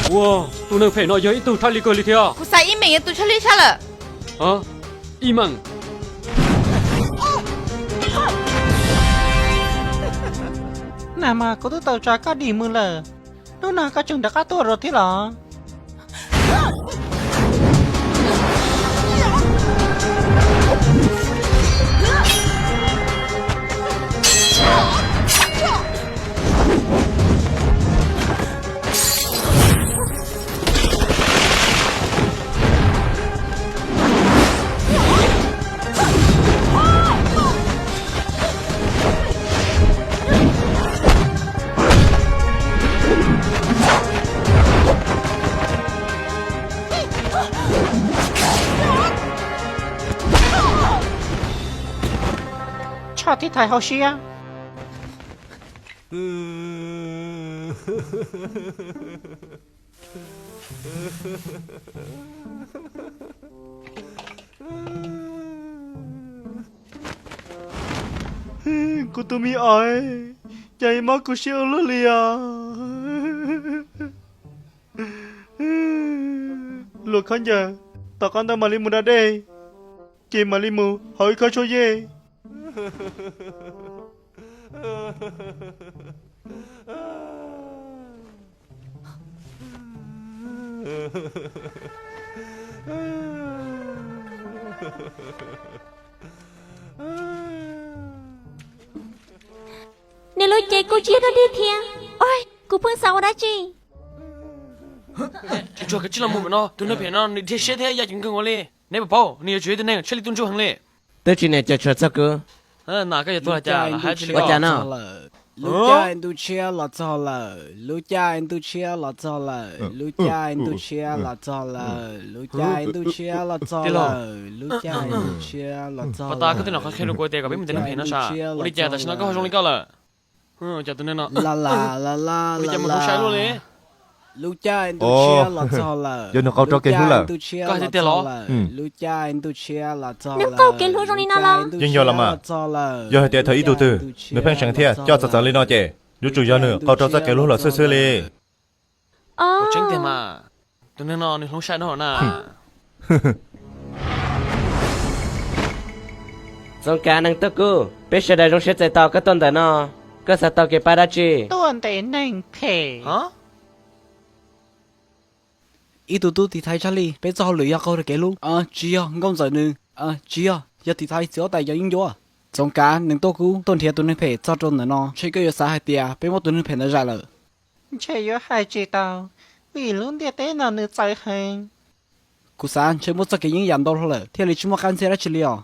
Ua, tus neeg phem no yog ib tug tshaj lij kawg li thiab. Kuv xav ib meem yog tus tshaj lij tshaj lawm. Ib meem. Nag mas kuv twb tau tsa koj dim mus lawm, hnub no koj tseem rov qab tuaj dua thiab los? Tshaj tiv thaiv hauv siab. Kuv tus me os, cas mob kuv siab ua luaj li os. Luag khaub ncaws, tom qab ntawd mam li mus da dej, ces mam li mus hauv ib khob tshuaj yej. Nws lub cev kuj tsiab dog dig thiab. Oj, kuv pheej xav ua dab tsi. Tsuag, kav tsij los mus pem no, tus neeg phem no nws dhia siab thiab yaj ceev kawg nkaus li. Neb puas paub nws yuav tsum yog ib tug neeg tshaj lij tub ntsuj heev li. Twb tsis niam ces tshuav txog kuv. Na koj yuav tuag cas los hais tsis li ua cas no. Lub caij ntuj tshiab los txog lawm, lub caij ntuj tshiab los txog lawm, lub caij ntuj tshiab los txog lawm, lub caij ntuj tshiab los txog lawm, lub caij ntuj tshiab los txog lawm. Pas tas koj twb nim qhia rau kuv tias kom peb mus ntes neeg phem no sas, ua li cas tam sim no koj ho zoo li koj lawm? Cov tus neeg no, la la la la, ua li cas mus hloov sai luaj li. Lub caij ntuj tshiab los txog lawm, yog nws qau rau kev hlub lawm. Koj hais tiag tiag los? Lub caij ntuj tshiab los txog lawm. Nws qau kev hlub zoo li no los? Yeej yog los mas. Yog hais tias thaum ib tug twg nws pheej seev thiab coj txom txom li no ces yuav tsum yog nws qau rau txoj kev hlub los xwb xwb li. Tseeb tiag mas, tus neeg no nws hloov sai dhau na. Txoov Kav, Neeg Tuj Kub, peb sawv daws zoo siab txais tos koj tuaj ntawm no. Koj xav tau kev pab dab tsi? Tuaj ntes neeg phem. Ib tug tub tiv thaiv tshaj lij, peb txoj hauj lwm yog qaug rau kev hlub. Tsis yog Nkauj Ntxawm nws, tsis yog, yog tiv thaiv txiv huab tais cov yeeb ncuab. Txoov Kav, Neeg Tuj Kub tuaj nrhiav tus neeg phem txog rau ntawm no, ntshe koj yuav xav hais tias peb muab tus neeg phem ntawd zais lawm. Ntshe yuav hais tsis tau, vim lub ntiaj teb no nws txawv heev. Kuv xav ntshe muaj txoj kev yeeb yam ntau hlo lawm thiaj li tsis muaj qab ntxhiab dab tsi li os.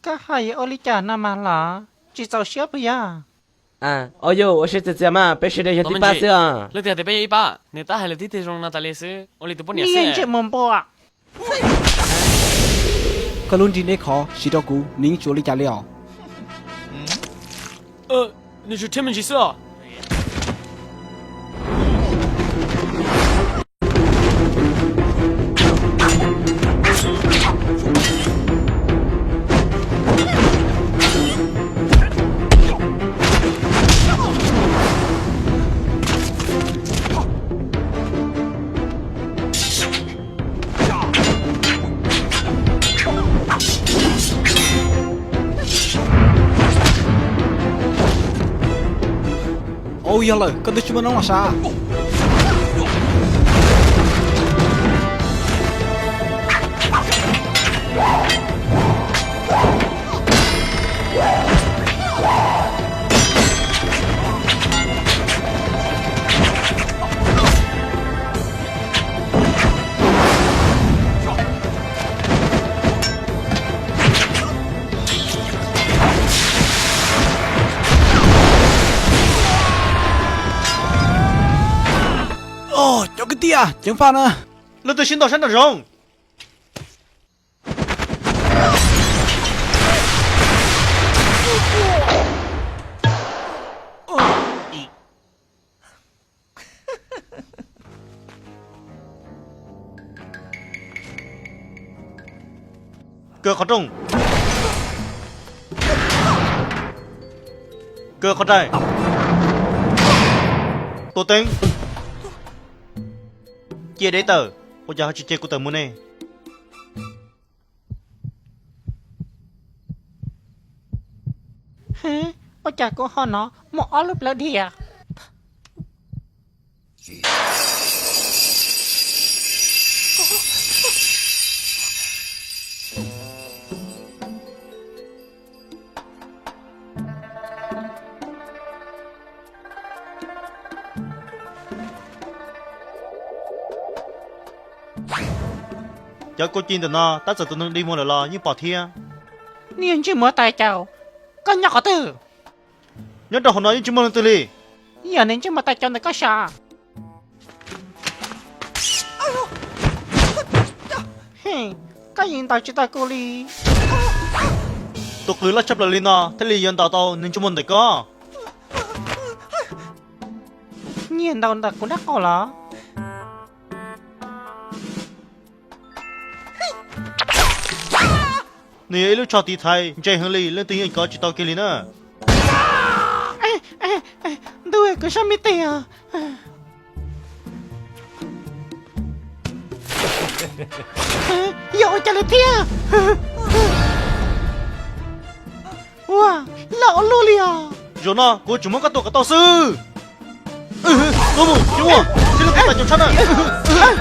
Koj hais yuav ua li cas no mas los tsis txaus siab puas yog? Au yus, ua siab txias txias mas, peb sawv daws yog tib pab xwb os. Leej twg hais tias peb yog ib pab? Nws tab hais lus tib teg zoo no tas li xwb, ua li tus poj niam xwb. Ntsej muag npua. Koj lub nrig deb khov siv rau kuv, nws yeej tsis ua li cas li os. Nws tsuas rhiab me ntsis xwb os. Au, yog lawm, koj twb tsis muaj noob los sav. Cov kwv tij, ceev faj na. Leej twg sib ntaus sab nraum zoov? Kaw qhov rooj. Kaw qhov rais. Tua teeb. Cia deb tawm, ua cas ho tsis cia kuv tawm mus ne? Ua cas kuv ho hnov muaj ob lub plawv dhia? Cov kuj ci ntawm no tab txawm tus neeg dig muag lawm los yeej pom thiab. Nej yog ntsej muag tais caus, koj nyob qhov twg? Nyob rau hauv no yeej tsis muaj leej twg li. Yog nws ntsej muag tais caus ntawm koj sav. Koj yeej ntaus tsis tau kuv li. Tus qws loj tshaj plaws li no thiaj li yuav ntaus tau nws ntsej muag ntawm koj. Nyiam ntaus ntawm kuv nraub qaum los? Nws yog ib lub tsho tiv thaiv ntse heev li, leej twg yeej kov tsis tau kiag li na. Ntuj, kuv sab me tes os. Yog ua cas li thiab? Ua, loj ua luaj li os. Zaum no kuv tsuas muab koj tua kom tau xwb. Tuaj mus, tsis ua, tsis leej twg txais cov tshab na.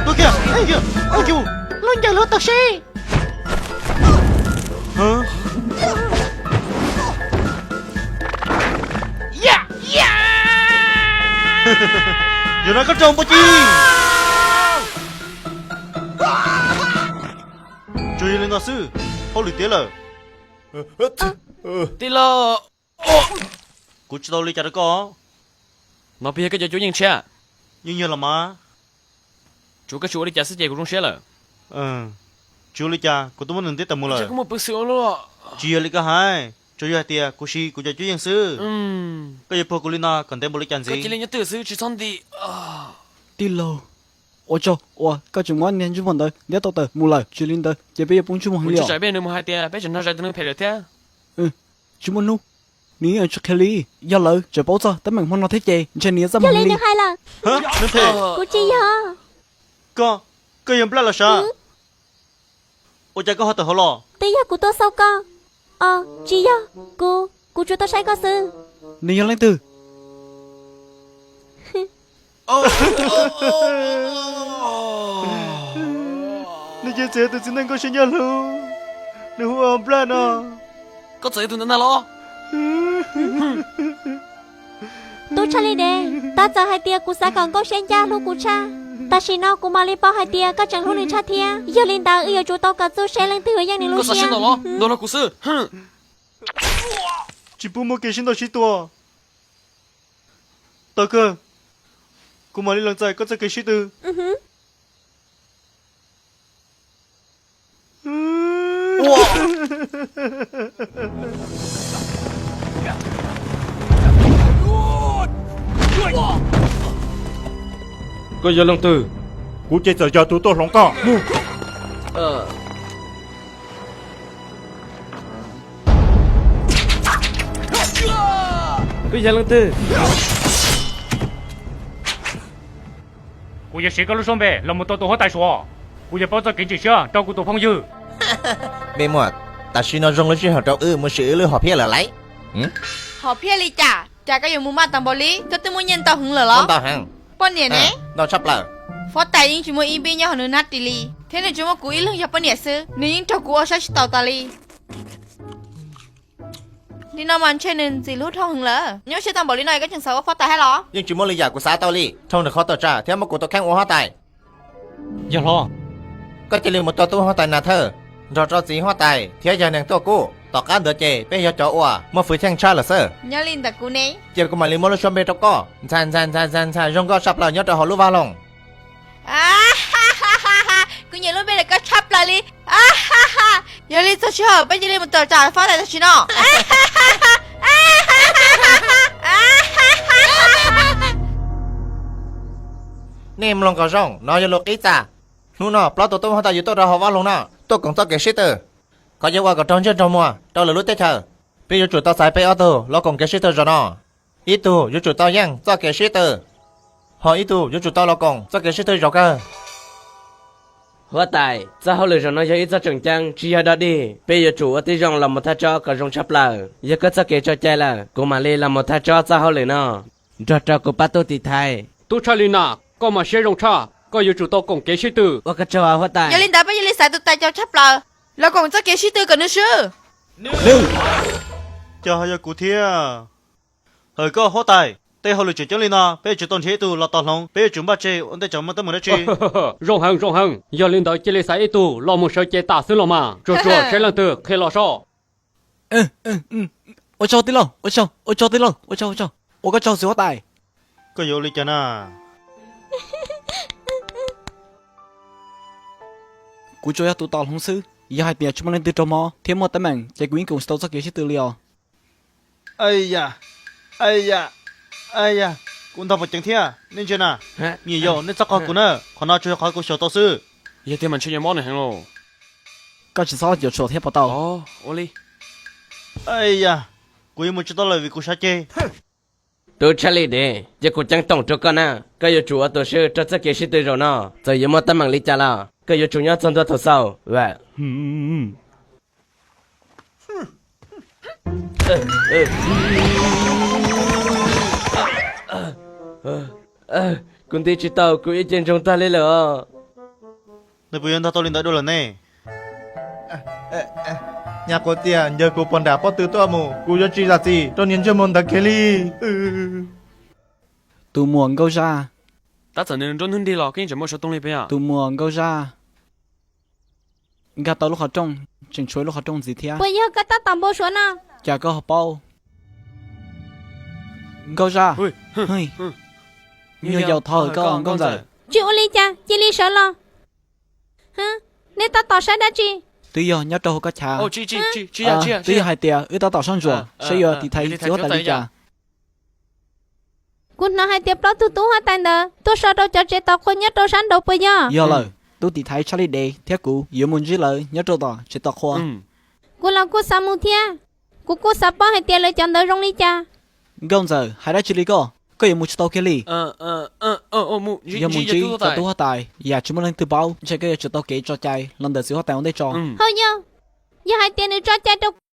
Tuaj kiag, tuaj kiag, tuaj kiag. Lub ncaws luag tau seb. Zaum no koj raug npua ci. Tsuas yog li no xwb, hauj lwm tiav lawm. Tij laug, kuv tsis tau li cas rau koj. No puas yog koj cov cuab yeej tshiab? Yeej yog los mas. Tsuas koj tsis ua li cas xwb ces kuv zoo siab lawm. Tsis ua li cas, kuv twb muab nws ntiab tawm mus lawm. Tsis yog li koj hais, tsuas yog hais tias kuv siv kuv cov cuab yeej xwb. Koj yuav puag kuv li no kom ntev npaum li cas ntxiv? Tij laug, ua tsaug uas koj tseem muab niag ntsej muag ntawd ntiab tau tawm mus lawm, tsis li ntawd ces peb yuav poob ntsej muag li os. Peb nws mus hais tias peb tseem nrog zais tus neeg phem lawm thiab. Tsis muaj hnub, nws yeej tsis qhia li. Yog lawv tseem paub txog teeb meem hmo no thiab ces ntshe nws yuav txaj muag li. Kuv tsis yog. Koj, koj yog Nplaj los sav? Ua cas koj ho tawm hauv los? Twb yog kuv tuaj xauj koj. Os, tsis yog, kuv, kuv tsuas tuaj saib koj xwb. Nws yog leej twg? Nws ces txawm yog tus txiv neej nkauj siab ncaj hlub, nws hu ua Nplaj no. Koj txawm yog tus ntawd ntag los? Tub tshaj li dev, tab txawm hais tias kuv xav kom nkauj siab ncaj hlub kuv tshaj, tam sim no kuv mam li paub hais tias koj tseem hlub nws tshaj thiab. Yog li ntawd wb yuav tsum tau kom txuj seb leej twg yuav yeej nws lub siab. Ntaus los kuv xwb. Tsis pub muaj kev sib ntaus sib tua. Tau kawg, kuv mam li lees txais koj txoj kev sib tw. Koj yog leej twg? Kuv ces txawm yog tus tuaj hloov koj. Koj yog leej twg? Kuv yuav siv koj lub suab npe los mus tua tus huab tais Suav. Kuv yuav pauj txoj kev ntseeg siab rau kuv tus phooj ywg. Me muam, tam sim no zoo lub sij hawm rau wb mus siv wb lub hom phiaj lawm lauj. Hom phiaj li cas? Cas koj yuav mus maj tau npaum li? Koj twb muaj nyiaj ntau heev lawm los? Ntau heev. Poj niam ne? Ntau tshaj plaws. Huab tais yeej tsis muaj ib npib nyob hauv nws hnab ris li, thiab nws tsuas muaj kuv ib leeg yog poj niam xwb, nws yeej raug kuv ua saib tsis taus tas li. Li no mas ntshe nws ntxim hlub dhau heev lawm. Nyuaj siab tau npaum li no es koj tseem xav ua huab tais thiab los? Yeej tsis muaj li yam kuv xav tau li. Rau nws qhov tawm tsam thiab muab kuv tus kheej ua huab tais. Yog los, koj cia li mus tua tub huab tais Nas Thawj nrog rau txiv huab tais thiab yawg nees tuaj kub. Tom qab ntawd ces peb yog cov uas muaj hwj chim tshaj lawm xwb. Nyob li ntawd kuv ne? Cia kuv mam li muab lub suab npe rau koj. Ntxhais ntxhais ntxhais ntxhais ntxhais zoo nkauj tshaj plaws nyob rau hauv lub vaj loog. Kuv nyiam lub npe ntawm koj tshaj plaws li. Yog li txog sij hawm peb cia li mus tawm tsam huab tais tam sim no. Nej mloog kom zoo, no yog lus qib txaj. Hnub no plaub tus tub huab tais yuav tuaj rau hauv vaj loog no tuaj koom txoj kev sib tw. Qhov yuav ua kom raug ntsej raug muag rau lwm lub teb chaws, peb yuav tsum tau txais peb ob tug los koom kev sib tw zaum no. Ib tug yuav tsum tau yeej txoj kev sib tw, ho ib tug yuav tsum tau los koom txoj kev sib tw zaum kawg. Huab tais, txoj hauj lwm zaum no yog ib txoj tseem ceeb, tsis yog dog dig. Peb yuav tsum ua tib zoo los mus thaj tsob kom zoo tshaj plaws. Yog koj txoj kev tso cai lawm, kuv mam li los mus thaj tsob txoj hauj lwm no. Nrog rau kuv pab tub tiv thaiv. Tub tshaj li na, koj mas siab zoo tshaj, koj yuav tsum tau koom kev sib tw. Ua koj tsaug huab tais. Yog li ntawd peb yuav li xaiv tus tais caus tshaj plaws los koom txoj kev sib tw kom nws swb. Nws, cas ho yog kuv thiab? Hawm koj huab tais, tej hauj lwm tseem ceeb li no peb yuav tsum tau nrhiav ib tug los tos hloov, peb yuav tsum npaj tseg ua ntej tsam muaj teeb meem dab tsi. Zoo heev zoo heev, yog li ntawd cia li xaiv ib tug los mus sawv cev tas xwb los mas, tsuag tsuag saib leej twg qhia los soj. Ua tsaug tij laug, ua tsaug, ua tsaug tij laug, ua tsaug, ua tsaug, ua koj tsaug txiv huab tais. Koj yuav ua li cas na? Kuv tsuas yog tus tos hloov xwb, yog hais tias tsis muaj leej twg raug mob thiab muaj teeb meem ces kuv yeej koom tsis tau txoj kev sib tw li os. Aya, aya, aya, kuv ntog pom ceev thiab, nej ntsia na. Me nyuam yaus, nej txhob qog kuv na, qhov no tsuas yog qhov kuv xyaum tau xwb. Yog tiag mas ntshe yuav mob nws heev lauj. Koj tsis txhob cuam tshuam thiab puas tau? Ua li. Aya, kuv yuav mus tsis tau lawm vim kuv sawv ceg. Tub Tshaj Li Dev, cia kuv ceeb toom rau koj na, koj yuav tsum ua tus swb rau txoj kev sib tw zaum no, txawm yuav muaj teeb meem li cas los koj yuav tsum nyob txog ntua thaum xaus. Kuv nti tsis tau, kuv ib ce ntsoog tag li lawm os. Nws puas yuav ntog tau li ntawd dua lawm ne? Nyab quav tias ncaws kuv pog nram pob tw tuaj mus, kuv yuav tsis zam txim rau niag ntsej muag ntawd kiag li. Tus muam Nkauj Zaj. Tab txawm nws nruab hnub nrig los koj yeej tseem npau suav toog li puas yog? Tus muam Nkauj Zaj. Nkag tau lub qhov rooj, tseem tshuav lub qhov rooj ntxiv thiab. Puas yog koj tab tom npau suav no? Cas koj ho paub? Nkauj Zaj. Nyuag yaus thov hawm koj Nkauj Ntxawm. Tsis ua li cas, cia li sawv los. Nej tab tom saib dab tsi? Twb yog nyob rau hauv koj chav. Twb yog hais tias wb tab tom soj ntsuam saib yuav tiv thaiv txiv huab tais li cas. Kuv hnov hais tias plaub tug tub huab tais ntawd tuaj so rau cov tsev tos qhua nyob rau sab nraud puas yog? Yog lawm, tub tiv thaiv Tshaj Li Dev thiab kuv yuav mus ntsib lawv nyob rau tom tsev tos qhua. Kuv los kuj xav mus thiab. Kuv kuj xav paub hais tias lawv cov ntawd zoo li cas. Nkauj Ntxawm, hais dab tsi li koj? Koj yuav mus tsis tau kiag li. Yog mus ntsib cov tub huab tais yam tsis muaj leej twg paub, ntshe koj yuav tsum tau kev tso cai los ntawm txiv huab tais ua ntej tso. Hauj yog, yog hais tias nws tso cai rau